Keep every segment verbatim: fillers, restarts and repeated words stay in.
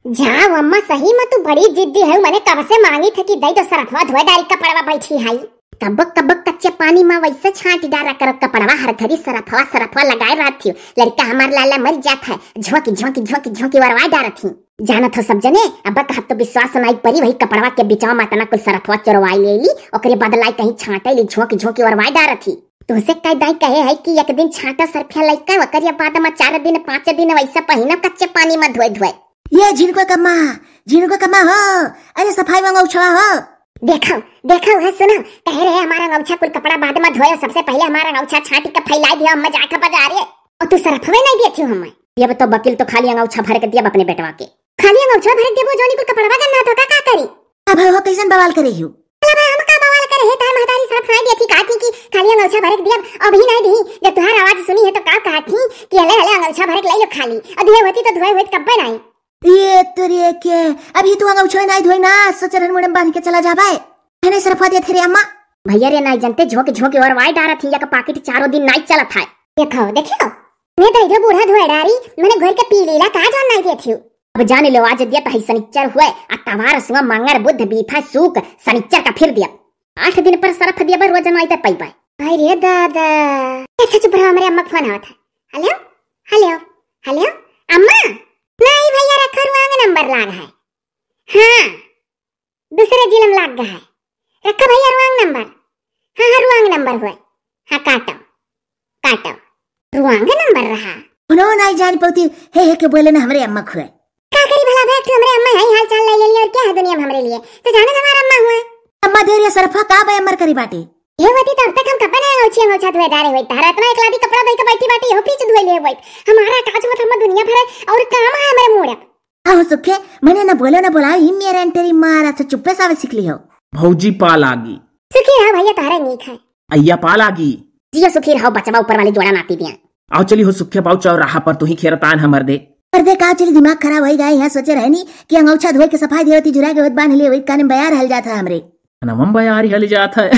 जाओ अम्मा, सही में तू बड़ी जिद्दी है, मने कब से मांगी थे कि दई दो सरफवा धोए डारी कपड़वा बैठी है। कबक कबक कच्चे पानी में वैसे छांट डारा करो कपड़वा, हर घड़ी सरफवा सरफवा लगाए रहत थी। लड़का हमार लाला मर जात है, झोंकी झोंकी झोंकी झोंकी वरवा डारत थी। जानत हो सब जने, अब कहत तो विश्वास नाई परी, वही कपड़वा के बिचवा में अतना कुल सरफवा चोरवाई ले ली, ओकरे बाद लाई कहीं छांटे ली, झोंकी झोंकी वरवा डारत थी। तुमसे कह दाई कहे है कि एक दिन छांटा सरफिया लइका, ओकरे बाद में चार दिन, पाँच दिन वैसा पहिना कच्चे पानी में धोए धोए। ये झिनको कम्मा, झिनको कम्मा हो, अरे सफाई में अंगौछवा हो। देखो, देखो, है सुनो, कह रहे हमारा अंगौछा कुल कपड़ा बाद में धोयो, सबसे पहले हमारा अंगौछा छांट के फैला दियो, अम्मा जाके बाजारे। और तू सरफवे नहीं दिए थी हमें। ये बताओ वकील तो खाली अंगौछा भर के दिया अपने बेटवा के। खाली अंगौछा भर के देबो, जोनी कुल कपड़वा गन्ना तो का, का करी? अब हो कैसन बवाल करे हो? अरे भाई, हम का बवाल करे है? तार महतारी सरफ नाई देती, कहा थी कि खाली अंगौछा भरक दिया, अभी नाई दी। जब तुहार आवाज सुनी है तो का कहा थी कि हले हले अंगौछा भरक ले लो खाली, और दिए होती तो धोए होत कब्बे नाई। ये तेरे के, अभी तू अंगौछा नाई धोई ना, सोच रहन मुड़े बांध के चला जाबे। है नहीं सरफा देते रे अम्मा। भैया रे नाई जानते, झोंक झोंक और वाई डारा थी, या का पाकिट चारों दिन नाई चलत है। देखो, देखो, मैं तो इधर बूढ़ा धोए डारी, मैंने घर के पी लीला, कहा जान नाई देती हूँ। अब जान लो, आज दिया तो है सनिच्चर हुए, अतवार, सुआ, मंगर, बुध, बीफा, सुक, सनिच्चर का फिर दिया। आठ दिन पर सरफ दिया बा, रोज नाई ते पइबा। हाय रे दादा। अच्छा चुप रहो, हमरे अम्मा के फोन आवत है। हेलो, हेलो, हेलो, अम्मा। नहीं भैया, रखो, wrong number लाग है। हाँ, दूसरे जिले में लाग गया है। रखो भैया, wrong number। हाँ, हाँ, wrong number हुए। हाँ, काटो, काटो। Wrong number रहा। उन्हों नाई जान पौती, हे, हे के बोले ना हमरे अम्मा खुए। का करी भला बे, एक ठो हमरे अम्मा है, हाल चाल ले लेली, और क्या है दुनिया में हमरे लिए? तो जाने हमारा अम्मा हुआ। अम्मा दे रही सरफा का बे अमर करी बाटी। ये होती तो अब तक हम कपड़ा नहीं औछी अंगोछा धोए डारे होइत। तारा इतना एक लादी कपड़ा धोई के बैठी बाटी, हो पीछ धोए लिए होइत। हमारा काज मत हम दुनिया भरे और काम है हमरे मूड़े। आहो सुखे, मने न बोलो न बोलाओ, ही मेरे अंटेरी मारा तो चुप्पे सावे सीख लियो। भौजी पाल आगी। सुखी रहो भैया, तारे नीक है। अइया पाल आगी। जियो सुखी रहो बचवा, ऊपर वाली जोड़ा नाती दिया। आओ चली हो सुखे बाऊ चौराहा पर, तू ही खेरतान हमर दे। पर दे का चली, दिमाग खराब होई गए, यहाँ सोचे रहनी कि अंगौछा धोए के सफाई देवती झुरा के होत बांध लिए, वही काने बयार हल जात है हमरे। नवम बयार हल जात है।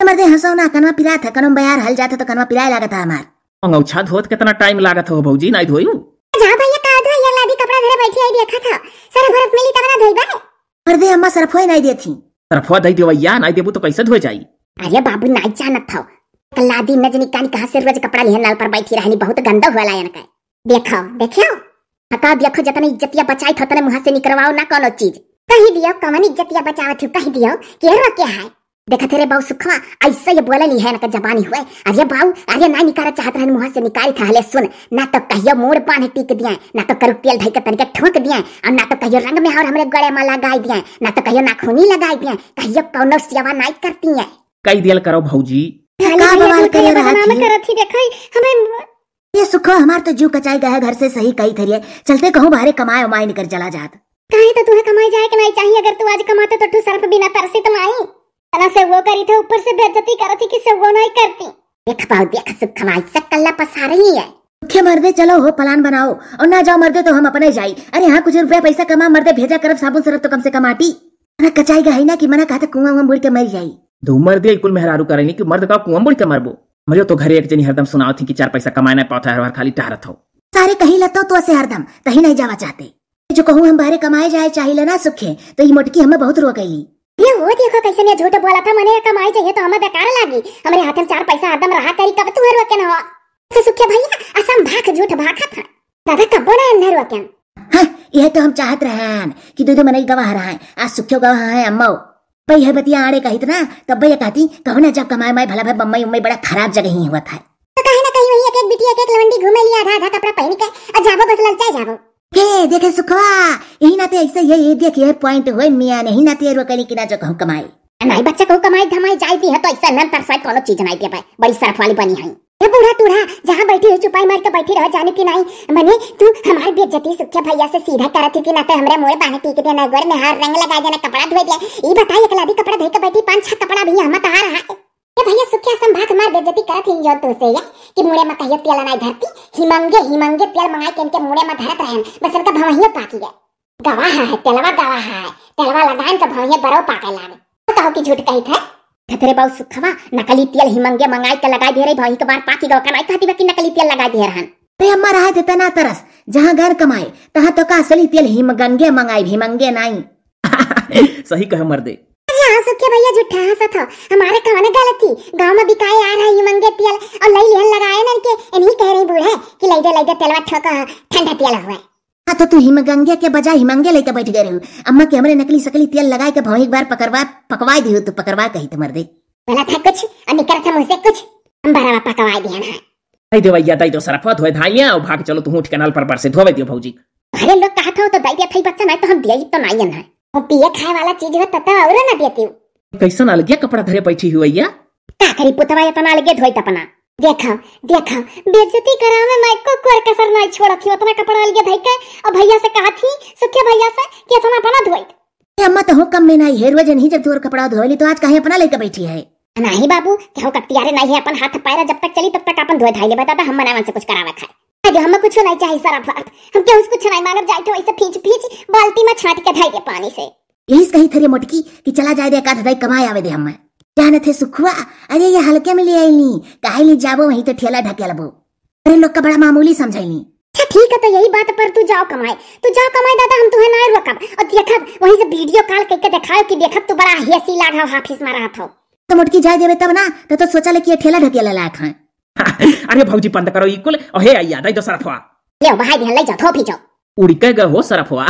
हमर दे हंसो ना, कनवा पिरात है, कनवा बयार हल जात है तो कनवा पिराए लागत है हमार। अंगौछा धोत कितना टाइम लागत हो भौजी, नाई धोयू? जा भैया, का धोई, ये लादी कपड़ा धरे बैठी आई देखा था, सरफ बरफ मिली तब ना धोई बा। अरे दे अम्मा, सरफोए नाई देत ही। सरफोआ दई देवैया, नाई देबू तो कैसे धोए जाई? अरे बाबू, नाई जानत हो, लादी न जनी कानी कहाँ से रोज कपड़ा लिहन नाल पर बैठी रहनी, बहुत गंदा हुआ लायन का। देखो, देखो, हका देखो, जतने इज्जतिया बचाई थो तने मुँह से निकरवाओ ना कोनो चीज। कही दियो कवन इज्जतिया बचावत हो, कही दियो के रोके है। देखत रे बाऊ सुखवा, ऐसे ये बोले ली है ना का जबानी हुए। अरे बाऊ, अरे ना निकारा चाहत रहन मुँह से निकारी था, हले सुन, ना तो कहियो मूड़ बांध टीक दिए, ना तो करू तेल धई के तनिके ठोंक दिए, और ना तो कहियो रंग में और हमरे गले में लगाई दिए, ना तो कहियो नाखूनी लगाई दिए, कहियो कौनो सेवा नाई करती है। कई दियल करो भौजी। खाली का भैया बवाल झूठे करे रहत बदनाम ही? करत ही, देखो, हमें ये सुखो हमार तो जीव कचाई गया है, घर से सही कही थरिए, चलते कहूँ बाहरे कमाए उमाए निकर चला जात। काहे तो तुहे कमाई जाए के नाई चाहिए, अगर तू आज कमाते तो तू सरफ बिना तरसी तो नाई। तना से वो करी थे, ऊपर से बेइज्जती करत ही कि से वो नाई करती। देख बाऊ, देख सुखवा, ऐसा कल्ला पसा रही है। सुखे मर्दे, चलो हो plan बनाओ, और ना जाओ मर्दे तो हम अपने जाई। अरे हाँ, कुछ रुपया पैसा कमा मर्दे, भेजा करब साबुन सरफ तो कम से कम आटी। ना कचाई गई ना कि मना कहते कुआं उआं बुड़ के मर जाई। दो मर्दे कुल मेहरारू करेनी कि मर्द का कुआं बुड़ के मरबो। मरियो तो घरे एक जनी हरदम सुनावत ही कि चार पैसा कमाए ना पावत है, हर बार खाली टहरत हो। सारे कहीं लतो तो से हरदम कहीं नहीं जावा चाहते। जो कहूँ हम बाहरे कमाए जाए चाहिला ना सुखे, तो ई मोटकी हमें बहुत रोकैली। ये वो देखो कैसे ये झूठ बोला था, मने कमाई चाहिए तो हमें बेकार लागी। हमरे हाथ में चार पैसा हरदम रहा करी, कब तू रोके ना हो। तो सुखे भैया असम भाख झूठ भाखा था। दादा कब्बो ना अंधर रोके। हाँ, यह तो हम चाहत रहन कि दो दो मनई गवाह रहन, आज सुखियो गवाह है अम्मो। पई है बतिया आड़े कहित ना, तब भैया कहती, कहू ना जब कमाए माए भला भाई बम्मई उम्मई बड़ा खराब जगह ही हुआ था। तो काहे ना कहीं वही एक एक बिटिया एक एक लवंडी घूमे लिया आधा आधा कपड़ा पहन के, और जाबो बस ललचाए जाबो। के देखे सुखवा, यही नाते ऐसे ये, ये देख, ये point हुए मियाँ, नहीं नाते ये रोकनी कि ना जो कहूँ कमाई। नहीं बच्चा कहूँ कमाई धमाई जाए दी है तो ऐसा नन तरसाई कोनो चीज नहीं दे पाए, बड़ी सरफ वाली बनी है। ये बूढ़ा टूढ़ा जहाँ बैठी हुई चुपाई मार के बैठी रहो, जाने की नहीं, मने तू हमारी बेइज्जती सुखे भैया से सीधा करत ही कि ना तो हमरे मोए बाने टीक दे, ना गोर में हार रंग लगा दे, ना कपड़ा धोए दे। ई बताई एक लादी कपड़ा धोए के बैठी, पाँच छह कपड़ा भी हम तहार है। ये भैया सुखिया संभाग मार बेइज्जती करत ही जो तू से या कि मुड़े में कहियो तेल नाई धरती, हिमंगे हिमंगे तेल मंगाई के इनके मुड़े में धरत रहन, बस इनका भवहियो पाकी गए। गवाह है तेलवा, गवाह है तेलवा लगाइन से भवहियो बरो पाके लागे। तो कहो कि झूठ कही थे। खतरे बाऊ सुखवा नकली तेल हिमंगे मंगाई के लगाई दे रही, भवही के बार पाकी गवा, कनाई कहती बा कि नकली तेल लगाई दे रहन। अरे अम्मा, रहा थे तना तरस, जहाँ गैर कमाए, तहाँ तो का असली तेल हिमगंगे मंगाई, हिमंगे नाई। सही कहे मर्दे। अरे हाँ सुखे भैया, झूठा हंसत हो, हमारे कवन गलती? गाँव में बिकाए आ रहा हिमंगे तेल और लई लिहन लगाए न इनके, इन्हीं कह रही बूढ़े कि लई दे, लई दे तेलवा ठोको, ठंडा तेल हुए। हाँ तो तू हिमगंगे के बजाय हिमंगे लेके बैठ गए रहू। अम्मा के हमरे नकली सकली तेल लगाए के भौंही एक बार पकड़वा, पकवाए दिहू तू, पकड़वा कही तो मर्दे। बोला था कुछ और निकल था मुँह से कुछ, हम बराबर पकवाए दिया ना। दई दे भैया, दई दो सरफवा, धोए धाई लिया और भाग चलो तू उठ के नल पर बरसे धोवे दियो भौजी। अरे लोग कहा था तो दई दिया था बच्चा, नहीं तो हम दिया ही तो नहीं है। वो पिए खाए वाला चीज हो तो, तो और ना देती हूँ। कैसन अलगिया कपड़ा धरे बैठी हुई भैया? का करी पुतवा इतना अलगे धोई त अपना। देखा, देखा, बेइज्जती करावे में एको कोर कसर नहीं छोड़त ही, उतना कपड़ा अलगे धई के और भैया से कहा थी, सुखे भैया से कि इतना अपना धोई। ए अम्मा, तो हूँ कम में नहीं है, रोज नहीं जब तोर कपड़ा धोवेली तो आज काहे अपना लेके बैठी है? नहीं बाबू, केहू का अख्तियारे नहीं है, अपन हाथ पैर जब तक चली तब तक अपन धोए धाई लेबे दादा, हम मनावन से कुछ करावे खाए। अरे हमें कुछ नहीं चाहिए सरफवा, हम केहू से कुछ नहीं मांगब, जाए थे वैसे फींच फींच बाल्टी में छाट के धाई दे पानी से। यही से कही थरे मोटकी कि चला जाए दे, एक आध दाई कमाए आवे दे हमें। जानत है सुखुआ, अरे ये हल्के में ले आईली, काहे ली जाबो वहीं तो ठेला ढकेलबो। अरे लोग का बड़ा मामूली समझैली। अच्छा ठीक है, तो यही बात पर तू जाओ कमाए, तू जाओ कमाए दादा, हम तुहे ना रोकब। और देखब वहीं से वीडियो कॉल करके दिखाओ कि देखब तू बड़ा हेसी लाग हो, हाफिस मारा हो। तो मोटकी जाए देवे तब ना, तो, तो सोचा ले कि ये ठेला ढकेला लायक है। अरे भौजी बंद करो ई कुल, और हे आइया, दई दो सरफवा। ले बहाई दिहन, ले जाओ, धो फीचो। उड़ी के गए हो सरफवा।